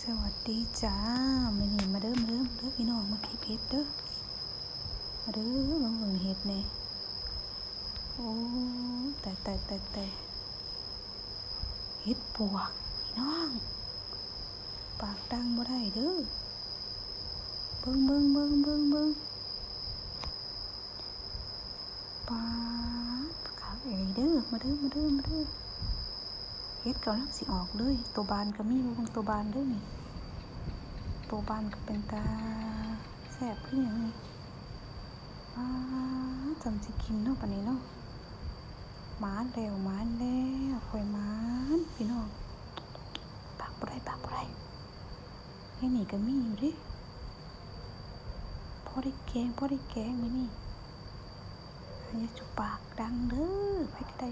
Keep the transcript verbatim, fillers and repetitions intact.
สวัสดีจ้า มื้อนี้มาเด้อ มาเด้อ มาเด้อ พี่น้อง มาเก็บเห็ดเด้อ มาเด้อ มาเบิ่งเห็ดแหน่ โอ้ ตาย ตาย ตาย ตาย เห็ดปวก พี่น้อง ปากดังบ่ได้เด้อ เบิ่ง เบิ่ง เบิ่ง เบิ่ง เบิ่ง ป๊าด คักอีหลีเด้อ มาเด้อ มาเด้อ มาเด้อ เห็ดกำลังสิออกเลย ตัวบานก็มี เบิ่งตัวบานเด้อนี่ ตัวบานก็เป็นตาแซ่บคือหยังนี่ ป๊าด จำสิกินเนาะ ปานนี้เนาะ หมานแล้ว หมานแล้ว ข่อยหมาน พี่น้อง ปากบ่ได้ ปากบ่ได้ ในนี่ก็มีอยู่เด้ พอได้แกง พอได้แกงมื้อนี้ อย่าจุปากดังเด้อ ไผก็ได้